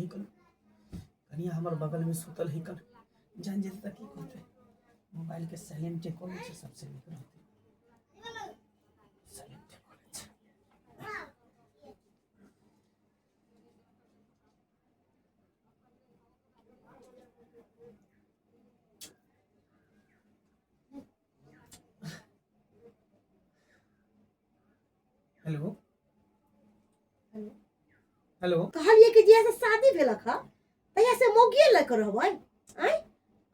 है कन कनिया हमर बगल में सुतल है कन जान जेतै तऽ की कहतै मोबाइल के साइलेंटे कऽ लै छै सबसे नीक रहतै साइलेंटे कऽ लै छै हेलो हेलो कहलिए कि जहिया से शादी भेलक हँ तहिया से मौगिए लऽ कऽ रहबै आँय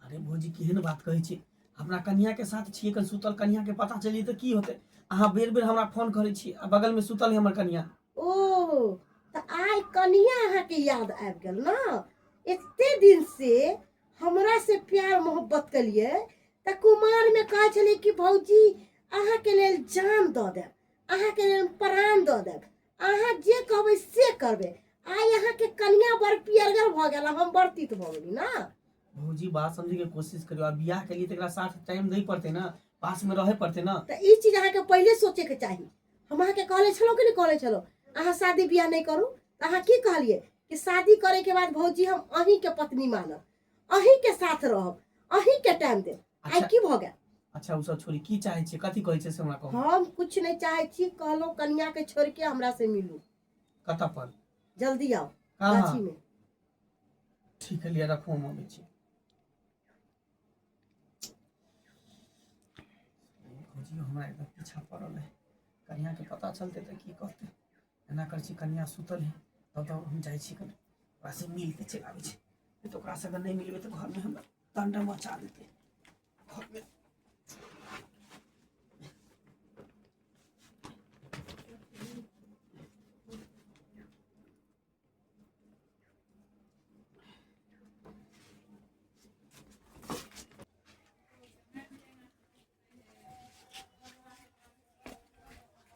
अरे भौजी केहन बात कहै छी हमरा कनिया के साथ छियै कन सुतल कनिया के पता चलि जेतै की होतै अहाँ बेर बेर हमरा फोन करै छी आ बगल में सुतल है हमर कनिया ओ तऽ आइ कनिया अहाँके याद आबि गेल ने एते दिन से हमरा से प्यार मोहब्बत केलिए तऽ कुमारमे कहै छलियै कि भौजी अहाँके लेल जान दऽ देब अहाँके लेल प्राण दऽ देब अहाँ जे कहबै से करबै आइ अहाँके कनिया बड़ पियरगर भऽ गेल आ हम बड़ तीत भऽ गेली ने भौजी बात समझे के कोशिश करियो आ बियाह के लिए तकरा साथ टाइम दै पड़तै ना पास में रहे पड़तै ना तऽ ई चीज अहाँके पहिले सोचेके चाही हम अहाँके कहले छलहुँ कि नहि कहले छलहुँ अहाँ शादी बियाह नहि करू तऽ अहाँ की कहलियै कि शादी करैके बाद भौजी हम अहीँके पत्नी मानब अहीँके साथ रहब अहीँके टाइम देब आइ अच्छा की भऽ गेल अच्छा उ सब छोड़ी की चाहे छियै कथी कहै छै से हमरा कहू हम कुछ नहि चाहै छी कहलहुँ कनियाके छोड़ि के हमरा से मिलू कतऽ पर जल्दी आउ कहाँ गाछीमे ठीक है लिअ रखू हम अबै छी भौजी हमरा एकदम पीछा पड़ल है कनिया के पता चलतै तऽ की कहतै एना करै छी कनिया सुतल है तब तब हम जाइ छी कनि ओकरा से मिल के चलि आबै छी नहि तऽ ओकरा से अगर नहि मिलबै तऽ घरमे हमरा तांडव मचा देतै घरमे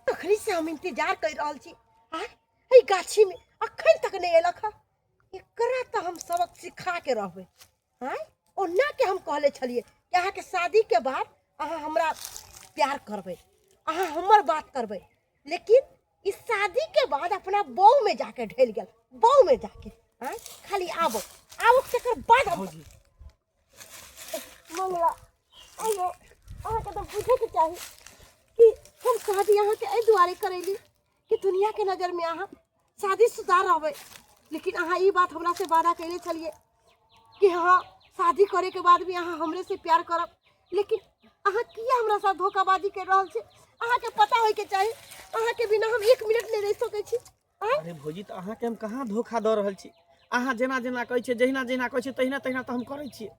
अखनी से हम इंतजार कर रहल छी आय एहि गाछी में अखन तक नहीं अयलक हँ एकरा तऽ हम सबक सिखा के रहबै आय ओना के हम कहले छलियै कि अहाँके शादी के बाद अहाँ हमरा प्यार करबै अहाँ हमर बात करबै लेकिन इस शादी के बाद अपना बहू में जाके ढल गेल बहू में जाके आय खाली आबो आबो तकर बाद हम भौजी मंगला अयो अहाँके तऽ बुझैके चाही कि हम शादी अहाँके एहि दुआरे करैली कि दुनियाके नजरमे अहाँ शादीशुदा रहबै लेकिन अहाँ ई बात हमरा से वादा कैले छलियै कि हाँ शादी करैके बाद भी अहाँ हमरे से प्यार करब लेकिन अहाँ किया हमरा साथ धोखाबाजी कर रहल छी अहाँके पता होइके चाही अहाँके बिना हम एक मिनट नहि रहि सकै छी अरे भौजी तऽ अहाँके हम कहाँ धोखा दऽ रहल छी अहाँ जेना जेना कहै छियै जहिना जहिना कहै छियै तहिना तहिना तऽ हम करै छियै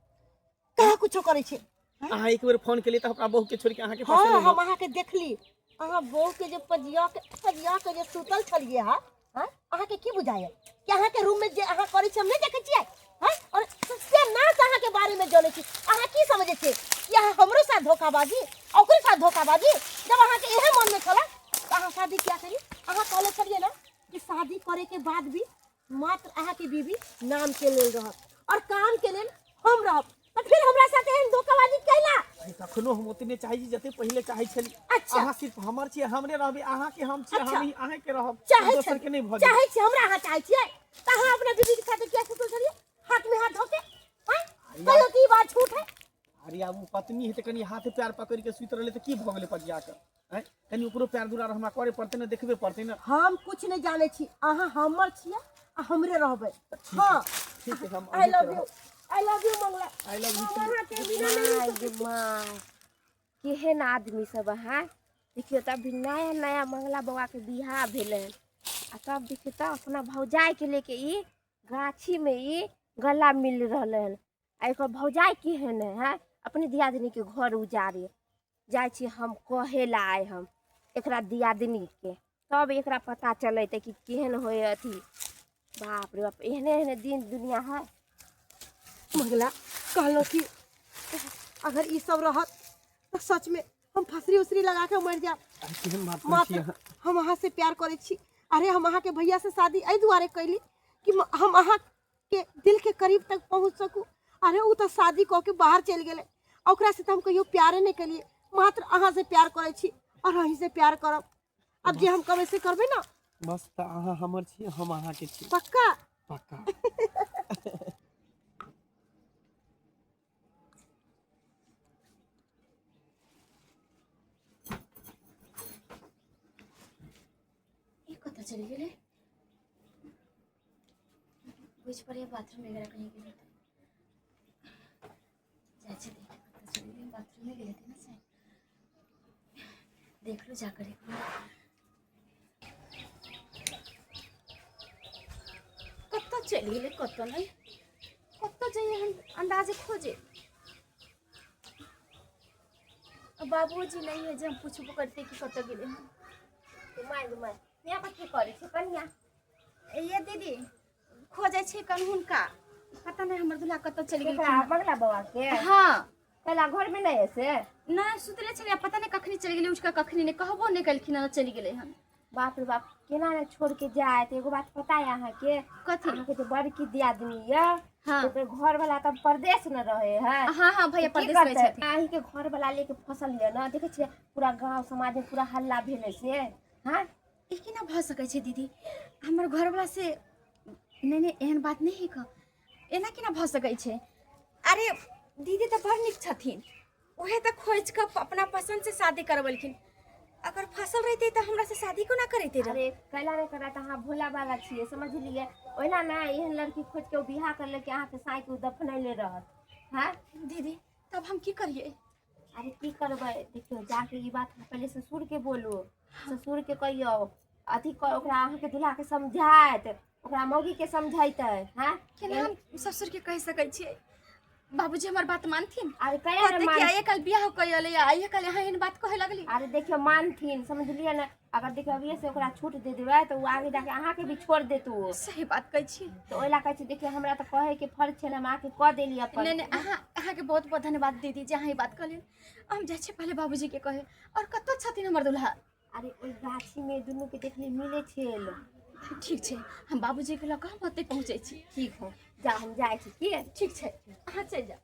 कहाँ कुछो करै छी अहाँ एक बेर फोन केलियै तऽ अपना बहू के छोड़ि के अहाँके पास हाँ एलहुँ हम अहाँके देखली अहाँ बहू के जे पजिया के पजिया के जे सुतल छलियै हँ हाँ अहाँके की बुझाइए कि अहाँके रूम में जे अहाँ करै छी हम नहि देखै छियै हाँ और से नाच अहाँके बारे में जनै छी अहाँ की समझै छियै कि अहाँ हमरो साथ धोखाबाजी आ ओकरो साथ धोखाबाजी जब अहाँके इहे मन में छलै तऽ अहाँ शादी किया करी अहाँ कहले छलियै ने कि शादी करे के बाद भी मात्र अहाँके बीबी नाम के लेल रहत और काम के लेल हम रहब तऽ फिर हमरा साथ एहन धोखाबाजी कैला अरे तखनो हम ओतने चाहै छी जते पहिले चाहै छली अच्छा। अहाँ सिर्फ हमर छियै हमरे रहबै अहाँ के हम छियै अच्छा। हम ही अहाँ के रहब चाहै दोसर के नहि भऽ जेतै चाहै छी हमरा अहाँ चाहै छियै तऽ अहाँ अपना बीबी के साथ किया सुतल छलियै हाथ में हाथ धोके आँय कहियो की बात झूठ है अरे आब ओ पत्नी है तऽ कनि हाथ पैर पकड़ि के सुति रहलै तऽ की भऽ गेलै पजिया के आँय कनि ओकरो पैर दुरार हमरा करे पड़तै ने देखबे पड़तै ने हम कुछ नहीं जाने छी अहाँ हमर छियै आ हमरे रहबै हाँ ठीक है हम I love you I love you Mangla I love you हम अहाँके बिना नहीं माय गे माय केहन आदमी सब अहाँ देखियौ तऽ अभी नया नया मंगला बौआके बियाह भेलै हन आ तब देखियौ तऽ अपना भौजाइके लेके ई गाछीमे ई गला मिल रहलै हन आ एकर भौजाइ केहन है हँ अपने दियादनीके घर उजाड़े जाइ छी हम कहे ला आइ हम एकरा दियादनीके तब एकरा पता चलतै कि केहन होइ अथी बाप रे बाप एहने एहने दिन दुनिया है मंगला कहलहुँ कि अगर ई सब रहत तऽ सच में हम फसरी उसरी लगा के मर जायब अरे केहन बात करै छी मात्र अहाँ हम अहाँ से प्यार करै छी अरे हम अहाँके भैया से शादी एहि दुआरे कैली कि हम अहाँ के दिल के करीब तक पहुँच सकू अरे ओ तऽ शादी कऽ के बाहर चलि गेलै आ ओकरा से तऽ हम कहियो प्यारे नहि केलियै मात्र अहाँ से प्यार करै छी और अहीं से प्यार करब अब जे हम कहबै से करबै ने बस तऽ अहाँ हमर छी हम अहाँके छी पक्का पक्का। ई कतऽ चलि गेलै? बुझि पड़ैए बाथरूम वगैरह कहीं गेल हेतै। जाइ छी देखे कतऽ चलि गेलै, बाथरूमे गेल हेतै ने शायद। देख लू जाकर एक बार। कतऽ चलि गेलै कतऽ नहि, कतऽ जइए हम अन्दाजे खोजे। बाबूजी नहि है जे हम पूछबो करते कि कतऽ गेलै हन। माय माय, यहाँ पर की करै छी कनिया? ये दीदी, खोजै छी कन हुनका, पता नहि हमर दूल्हा कतऽ चलि केकरा? गेलखिन। बगला बौआ के? हँ। कैला घर में नहीं है से? नहि, सुतले छलै, पता नहि कखनी चलि गेलै उठि कऽ, कखनी नहि, कहबो नहि कलखिन हन, चलि गेलै हन। बाप रे बाप, केना ने छोड़ के जाए। एगो बात पता है अहाँके? कथी? अहाँके जे बड़की दियादनी यऽ, हाँ। ओकर घर वाला तऽ परदेश में रहे है। हाँ हाँ, भैया तऽ की परदेश रहै करतै? छथिन। अहीं के घर वाला लेके फसल यऽ ने, देखै छियै पूरा गांव समाज में पूरा हल्ला भेलै से। हाँ, ई केना भऽ सकै छै दीदी? हमर घरवला से नहि नहि, एहन बात नहि है कऽ, एना केना भऽ सकै छै? अरे दीदी तऽ बड़ नीक छथिन, उहे तऽ खोजि कऽ अपना पसन्दसँ शादी करबेलखिन। अगर फसल रहितै तऽ हमरासँ शादी कोना करैते रह? अरे कैला नहि करा तऽ अहाँ भोला बाला छियै, समझलियै? ओहिना ने एहन लड़की खोजि के ओ बियाह करलकै, अहाँके साँइके ओ दफनैले रहत। हाँ दीदी, तब हम की करियै? अरे की करबै, देखियौ जाके ई बात पहिले ससुरके बोलू, ससुरके कहियौ अथी ओकरा अहाँके दूल्हाके समझायत, ओकरा मौगीके समझैतै। हाँ। केना हम ससुरके कहि सकै छियै? बाबूजी हमर बात मानथिन? अरे कैला कहते नहि कि मान आइए काल्हि बियाह कऽ अयलै, आइए काल्हि अहाँ एहन बात कहै लगली। अरे देखियौ, मानथिन, समझलियै ने? अगर देखियौ अभिये से ओकरा छूट दे देबै तऽ ओ आगे जाके अहाँके भी छोड़ देत ओ। सही बात कहै छी। तऽ ओहि लए कहै छी, देखियौ हमरा तऽ कहैके फर्ज छलै, हम अहाँके कऽ देली अपन। नहि नहि, अहाँके बहुत बहुत धन्यवाद दीदी जे अहाँ ई बात कहलियै। हम जाइ छी पहिले बाबूजीके कहै। आओर कतऽ छथिन हमर दूल्हा? अरे ओहि गाछीमे दुनूके देखली मिलै छल। ठीक छै, हम बाबूजीके लऽ कऽ हम ओतहि पहुँचै छी। ठीक है, जा, हम जाइ छी की? ठीक छै, अहाँ चलि जाउ।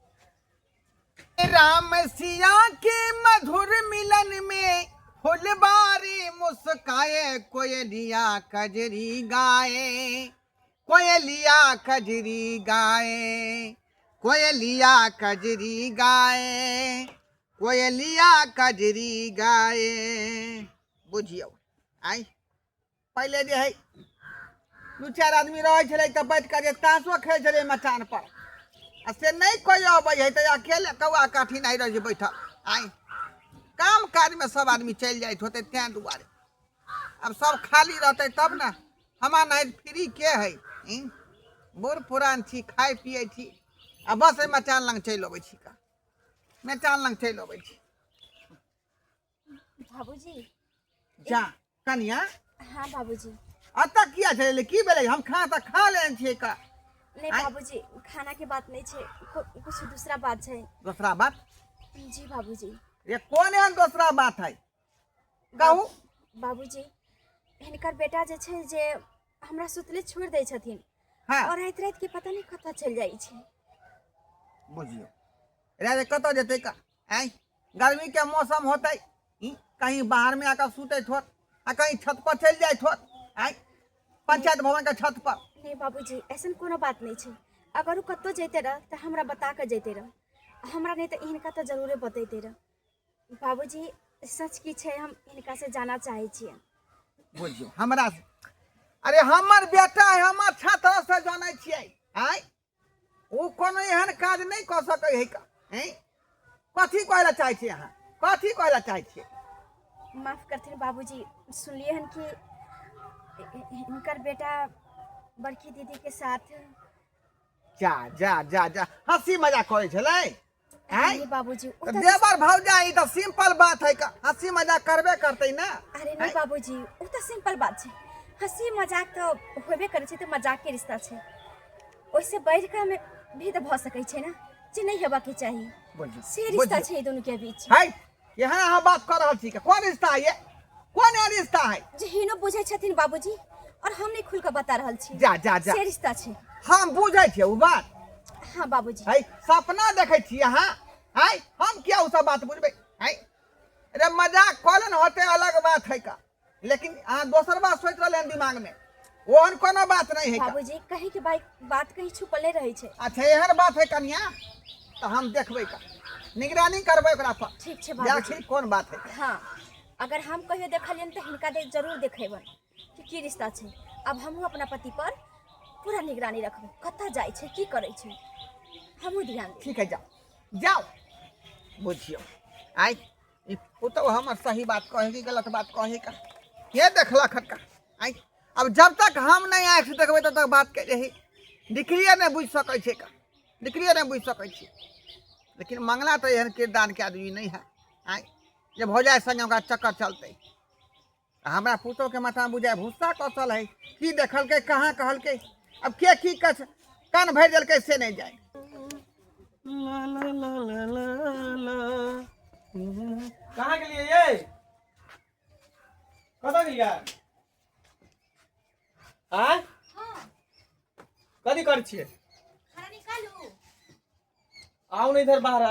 राम सिया के मधुर मिलन में फुलबारी मुस्काए, कोयलिया कजरी गाए, कोयलिया कजरी गाए, कोयलिया कजरी गाए, कोयलिया कजरी गाए। बुझियौ, आइ पहिले जे है दू चारि आदमी रहै छलै तऽ बैठ कऽ जे ताशो खेलै छलै मचान पर, आ से नहि कोइ अबै है तऽ अकेले कौआ काठी नहि रहै छै बैठल। आइ काम काजमे सब आदमी चलि जाइत होतै, तें दुआरे आब सब खाली रहतै तब ने। हमरा नहि फ्री के है? बूढ़ पुरान छी, खाइ पियै छी आ बस एहि मचान लग चलि अबै छी का, मचान लग चलि अबै छी। बाबूजी। जा कनिया। हाँ बाबूजी। अतऽ किया छलै? की भेलै? हम खाना तऽ खा लेने छियै का। नहीं आँय? बाबूजी, खाना के बात नहीं छै, कुछ दूसरा बात छै। दोसरा बात? जी बाबूजी। ये कोन एहन दोसरा बात है, कहू। बाबूजी, हिनकर बेटा जे छै जे हमरा सुतले छोड़ि दै छथिन। हाँ। और राति राति के पता नहीं कतऽ चलि जाइ छै। बुझियौ रे रे, कतऽ जेतै का? आँय, गर्मी के मौसम होतै, ई कहीं बाहर में आकर सुतैत होत आ कहीं छत पर चलि जाइत होत। आँय, पंचायत भवन के छत पर। नहीं बाबूजी, ऐसन कोनो बात नहीं छै। अगर ओ कतौ जैते रह तऽ हमरा बता कऽ जैते रह, हमरा नहीं तऽ हिनका तऽ जरूरे बतैते रह। बाबूजी, सच की छै हम हिनका से जाना चाहै छियै। बुझियौ हमरा, अरे हमर बेटा है, हम अच्छा तरह से जानै छियै। आँय, ओ कोनो एहन काज नहि कऽ सकै है का। आँय, कथी कहै लए चाहै छियै अहाँ? कथी कहै लए चाहै छियै? माफ करथिन बाबूजी, सुनलियै हन कि हिनकर बेटा बड़की दीदी के साथ। जा जा जा जा, हंसी मजाक करै छलै? आँय? नहीं बाबूजी, ओ तऽ तऽ देवर भौजाई तऽ सिंपल बात है का, हंसी मजाक करबे करतै ना। अरे नहीं बाबूजी, ओ तऽ सिंपल बात छै, हंसी मजाक तऽ होबे करै छै, तऽ मजाक के रिश्ता छै, ओहिसे बढ़ि कऽ हमे भी तऽ भऽ सकै छै ने, जे नहि हेबाके चाही। बुझियौ से रिश्ता बुझियौ छै ई दुनू के बीच। है, केहन अहाँ बात कऽ रहल छी? कोन रिश्ता है ये? कोन एहन रिश्ता है जे हिनो बुझै छथिन बाबूजी और हम नहीं खुल के बता रहल छी। जा जा जा। से रिश्ता छै। हम बुझै छियै ओ बात। हाँ बाबूजी। है, सपना देखै छी अहाँ? है, हम किया ओ सब बात बुझबै? है रे, मजाक कऽ लेने होते अलग बात है का, लेकिन अहाँ दोसर बात सोचि रहलै हन दिमागमे, ओहन कोनो बात नहीं है का। बाबूजी कहीं के बाइक बात कहीं छुपल नहीं रहै छै। अच्छा एहन बात है कनिया, तऽ हम देखबै का, निगरानी करबै ओकरा पर। ठीक छै बाबूजी। आखिर कोन बात है। हाँ, अगर हम कहियो देखलियनि तऽ हिनका दे जरूर देखेबनि कि की रिश्ता छै। अब हमहूँ अपना पति पर पूरा निगरानी रखबै, कतऽ जाइ छै की करै छै, हमहूँ ध्यान देबै। ठीक है, जाओ जाओ। बुझियौ आइ ई पुतहु हमर सही बात कहे कि गलत बात कहे का, के देखलक हन का। आइ अब जब तक हम नहीं आँखि से देखबै तब तक बात के रही निकलिए नहीं बुझि सकै छै का, निकलिए नहीं बुझि सकै छी। लेकिन मंगला तऽ एहन किरदार के आदमी नहीं है आइ जे भौजाइ संगे ओकरा चक्कर चलतै। हमरा पुतोहके माथामे बुझाइ भूस्सा कसल है, की देखलकै कहाँ कहलकै, अब के की कस कान भरि देलकै से नहीं जाए। ला ला ला ला ला ला। कहाँ गेलियै ये? कतऽ गेलियै? आँय? कथी करै छियै? खाना निकालू। आउ ने इधर बाहर,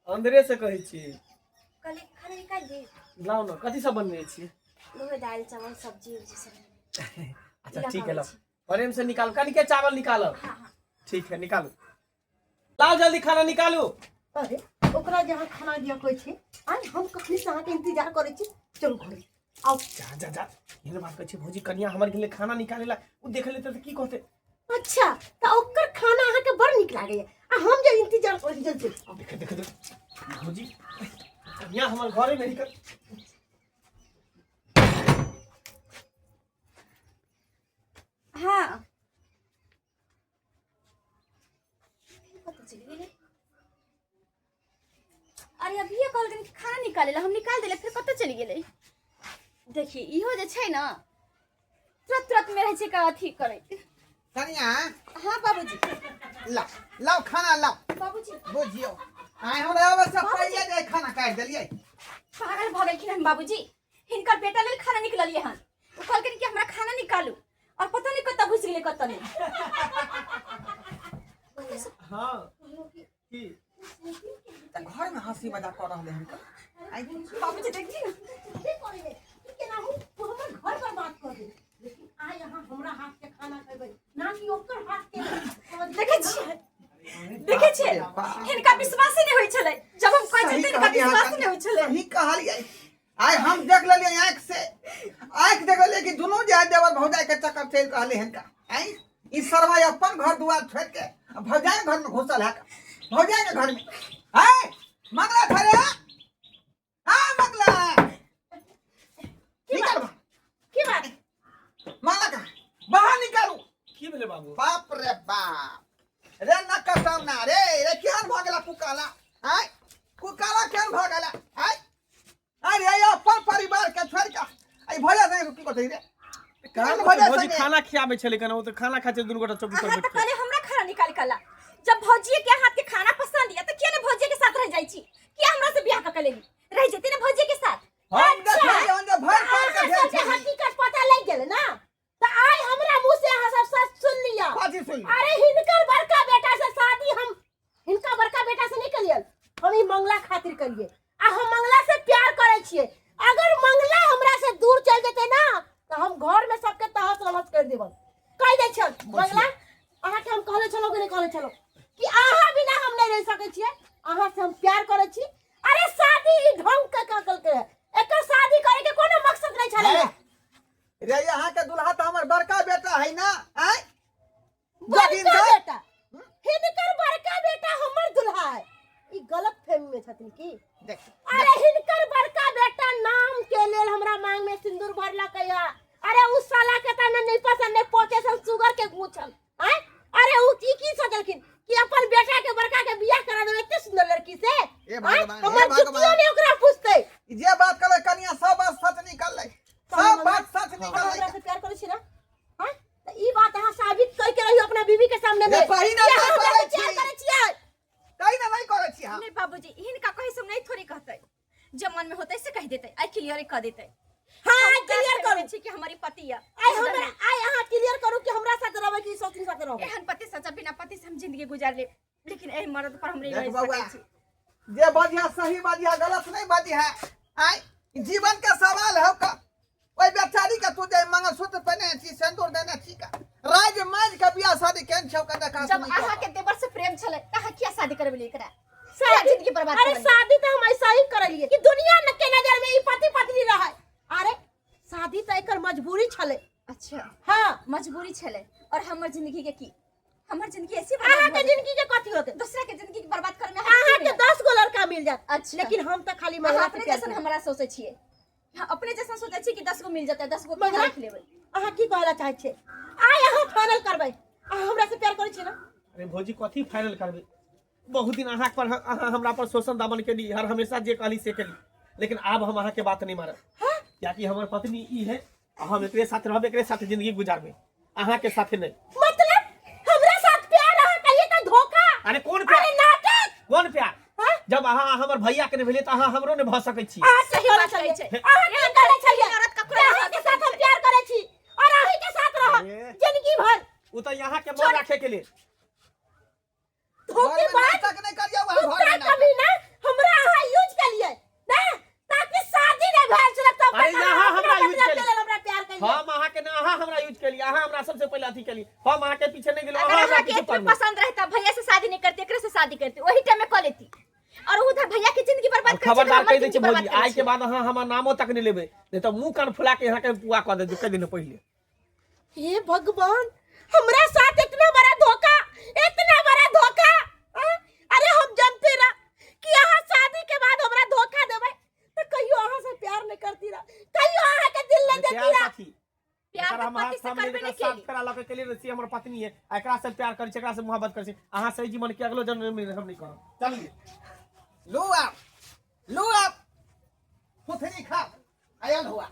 अंदरे से कहै छी। कहली खाना निकाल दी। लाउ ने, कथी सब बनबै छी? लोहे दालि चावल सब्जी उब्जी सब। अच्छा ठीक है, लाओ प्रेम से निकाल, कनिके चावल निकालो। हाँ हाँ ठीक है निकालू, लाओ जल्दी खाना निकालू। अरे ओकरा जे अहाँ खाना दिअ कहै छी, आइ हम कखनी से अहाँके इंतजार करै छी, चलू घरे आउ। जा जा जा, एहन बात कहै छी भौजी, कनिया हमर गेलै खाना निकाले ला, ओ देख लेतै तऽ की कहतै? अच्छा तऽ ओकर खाना अहाँके बड़ नीक लागैया आ हम जे इंतजार करै छी, जल्दी चलू। देख देख देख भौजी, कनिया हमर घरे में निकल। हाँ कतऽ चलि गेलै? अरे अभिये कहलखिन कि खाना निकाले ला, हम निकाल देले, फिर कतऽ चलि गेलै? देखिए इहो जे छै ने तुरंत तुरंत में रहै छै का अथी करैत। कनिया। हाँ बाबूजी। लाओ लाओ खाना लाओ। बाबूजी। बुझियौ आइ हमरा आबै से पहिले जे खाना काटि देलियै। पागल भऽ गेलखिन हन बाबूजी, हिनकर बेटा लेल खाना निकललियै हन, ओ कहलखिन कि हमरा खाना निकालू और पता नहीं कतऽ घुसि गेलै कतऽ नहि। हाँ की तऽ घर में हंसी मजाक कऽ रहलै हन का। आइ बाबूजी देखी ने की करबै? ई केनाहु हमर घर पर बात कऽ दे, लेकिन आइ अहाँ हमरा हाथ के खाना खेबै ना कि ओकर हाथ के। देखै छियै देखै छियै, हिनका विश्वासे नहि होइ छलै जब हम कहै सही छलियै हिनका कहलियै अहाँ, विश्वास नहि होइ छलै। सही कहलियै, आइ हम देख लेलियै आँखि से, आँखि देख लेलियै कि दुनू जे है देवर भौजाई के चक्कर चलि रहलै हन का। आइ ई सरवा अपन घर दुआर छोड़ि के भौजाई के घर में घुसल है, भौजाई के घर में। आइ मंगला घरे आ मंगला निकाल बाहर। की बात? मंगला का बाहर निकालू। की भेलै बाबू? बाप रे बाप रे, न कसौना रे रे, केहन भऽ गेला कुकाला? आय कुकाला केहन भऽ गेला? आय अरे अपन परिवार के छोड़ि के आई भैया संगे की करतै रे? केहन भैया भौजी संगे? खाना खियाबै छलै कने, ओ तऽ खाना खाइ छै दुनू गोटा चौकी पर अहाँ तऽ बैठ के। कहले हमरा खाना निकाल के ला, जब भौजिए के हाथ के खाना पसंद या तऽ किया ने भौजिए के साथ रह जाइ छी? किया हमरा से बियाह कऽ के लेली? रह जेती ने भौजिए के साथ। हम देखलियै हन जे भरि पार के अहाँ भेल सबके छलै। हकीकत पता लागि गेल ना, तऽ आइ हमरा मुँह से अहाँ सब सच सुन लिअ। कथी सुन? अरे हिनकर बड़का बेटा से शादी हम हिनका बड़का बेटा से नहीं कलियन, हम ई मंगला खातिर कलिए आ हम मंगला से प्यार करे छियै। अगर मंगला हमरा से दूर चल जेतै ना तऽ हम घर में सबके तहस नहस कर देबन। कहि दै छल मंगला, अहाँके हम कहले छलहुँ कि नहीं कहले छलहुँ कि अहाँ बिना हम नहीं रह सकै छियै, अहाँ से हम प्यार करै छी। अरे शादी ई ढंग के कहलकै, एकर शादी करे के कोनो मकसद नहीं छलै। रे अहाँ के दुल्हा तऽ हमर बड़का बेटा है ना। आय बड़का जोगिंदर? बेटा, हिनकर बड़का बेटा हमर दुल्हा है, ई गलत फहमी में छथिन की? देख अरे हिनकर बड़का बेटा नाम के लेल हमरा मांग में सिंदूर भरलक या। अरे उ साला के त नहीं पसंद नहीं पोते सन सुगर के गूंछल आय। अरे उ की की सोचलखिन कि अपन बेटा के बड़का के बियाह करा देबै एते सुंदर लड़की से? हे आँय? भगवान, हे हमर भगवान। जुतियो ने ओकरा पूछतै। ई जे बात कहलै कनिया सब बात सच निकललै, सब बात सच अहाँ निकललै। हमरा से प्यार करै छी ना? हाँ? तऽ ई बात अहाँ साबित करके रहियो अपना बीवी के सामने में रे, पहिने कि नहि अहाँ हमरा करै से प्यार छी। करै छियै। कहीं ना नहीं करै छी हम। नहीं बाबूजी, हिनका कही से नहीं थोड़ी कहतै, जे मन में होतै से कह देतै, आइ क्लियर कह देतै। हाँ, हम आइ क्लियर करू छी कि हमारी पति या आइ हमरा आइ अहाँ क्लियर करू कि हमरा साथ रहबै कि सौतीन साथ रहबै। एहन पति सचा बिना पति से हम जिंदगी गुजार ले, लेकिन एहि मर्द पर हम नहीं देख रह बउआ, सकै छी। जे बजिहा सही बजिहा, गलत नहीं बजिहा। आइ जीवन के सवाल है का। ओहि बेचारी के तू जे मंगलसूत्र पहिने छी सिंदूर देने छी का राज माज के बियाह शादी केन छौ के देखा जब सुनी कऽ। अहाँ के देवर से प्रेम छलै त अहाँ किया शादी करबेलियै एकरा शादी जिंदगी बर्बाद अरे करबेलियै। शादी तो हम ऐसा ही करलिए कि दुनिया न के नजर में ई पति पत्नी रहे। अरे शादी तो एकर मजबूरी छले। अच्छा हाँ मजबूरी छलै और हमर जिंदगी के की हमर जिंदगी ऐसे अहाँ बर्बाद के भऽ गेल। जिंदगी के कथी होते? दूसरा के जिंदगी के बर्बाद करे में अहाँ के 10 गो लड़का मिल जात। अच्छा। लेकिन हम तो खाली अहाँ मंगला अपने के प्यार जैसन करब। हमरा सोचै छियै। हाँ, अपने जैसन सोचै छियै कि 10 गो मिल जेतै 10 गो मंगला? राखि लेबै। अहाँ की कहला चाहै छियै? आइ अहाँ फाइनल करबै। अहाँ हमरा से प्यार करै छियै ना? अरे भौजी कथी फाइनल करबै? बहुत दिन अहाँ पर अहाँ हमरा पर शोषण दामन केली, हर हमेशा जे कहली से केली, लेकिन आब हम अहाँ के बात नहीं मानब। कियाकि हमर पत्नी ई है आ हम एकरे साथ रहब, एकरे साथ जिंदगी गुजारबै, अहाँ के साथे नहीं। मतलब हमरा साथ प्यार अहाँ कहिए त धोखा। अरे कोन प्यार? अरे नाटक। कोन प्यार? हाँ? जब अहाँ हमर भैया के नहीं भेलियै त अहाँ हमरो नहीं भऽ सकै छी। अहाँ सही की कहले बात कहै छलियै? छै। अहाँ की कहले छलियै? औरत ककरो नहीं अहाँ के साथ हम प्यार करै छी और अहीं के साथ रहब अरे। जिंदगी भर। ओ तऽ यहाँ के मोन राखे के लिए धोखेबाज नाटक नहीं करियो वहाँ घर कुत्ता में नाटक। कमीना हमरा अहाँ यूज केलियै ना ताकि शादी नहीं भेल छलै तब अरे तक यहाँ अहाँ हमरा अपना यूज मतलब केलियै। के लेल हमरा प्यार केलियै। हम अहाँ के ना अहाँ हमरा यूज केलियै, अहाँ हमरा सबसे पहिले अथी केलियै, हम अहाँ के पीछे नहीं गेलहुँ, अगर अहाँ हमरा अहाँ के पीछे इतना पड़लहुँ। पसंद रहता भैया से शादी नहीं करती एकरे से शादी करती वही टाइम में कऽ लेती और उधर भैया के जिंदगी बर्बाद और करै छै खबरदार हमर कहि दै जिंदगी छी बर्बाद भौजी, करै आइ के छै। बाद अहाँ हमर नामो तक नहीं लेबै, नहीं तऽ मुंह कान फुला के यहाँ के पुआ कऽ देब कहि दिन पहिले। हे भगवान हमरा साथ इतना बड़ा धोखा, इतना बड़ा धोखा। हाँ? अरे हम जानते रहा कि अहाँ शादी के बाद हमरा धोखा देबै तो कहियो अहाँ से प्यार नहीं करती रहा, कहियो अहाँ के दिल नहीं देती प्यार रहा। कथी? प्यार एकर तऽ हम हाथ पति से सामने करबे एकरा नहि साथ केली। फेरा लऽ के केलियै ने, से हमर पत्नी है, आ एकरा से प्यार करै छी, एकरा से मोहब्बत करै छी, अहाँ से जीवन के अगलो जन्म में हम नहीं करब। चलिए लू आप लू आप सुथरी खा आयल हुआ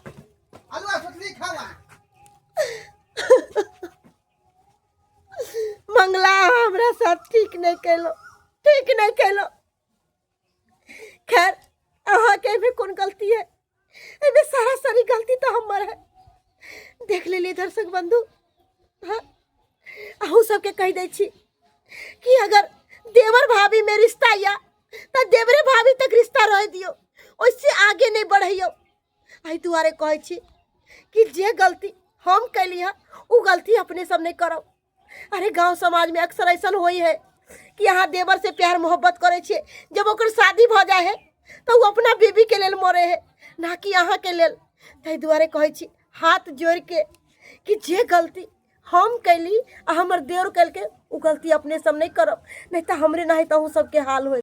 अलुआ सुथरी खावा। मंगला हमरा साथ ठीक नहीं कैलो, ठीक नहीं कैलो। खैर अहाँ के भी कोन गलती है, एमे सारा सारी गलती तो हमर है। देख लेलिए दर्शक बंधु, हाँ अहूँ सबके कह दै छी कि अगर देवर भाभी में रिश्ता या तो देवरे भाभी तक रिश्ता रह दियो, उससे आगे नहीं बढ़ियो। एहि दुआरे कहै छी कि जे गलती हम कैली है उ गलती अपने सब नहीं करब। अरे गांव समाज में अक्सर ऐसा होई है कि अहाँ देवर से प्यार मोहब्बत करै छियै, जब ओकर शादी भऽ जाइ है तो उ अपना बीबी के लेल मरे है ना कि अहाँ के लेल। ताहि दुआरे कहै छी हाथ जोड़ के कि जे गलती हम कैली आ हमर देवर कैलकै उ गलती अपने सब नहीं करब, नहीं तो हमरे नहीं तो अहूँ सबके हाल होय।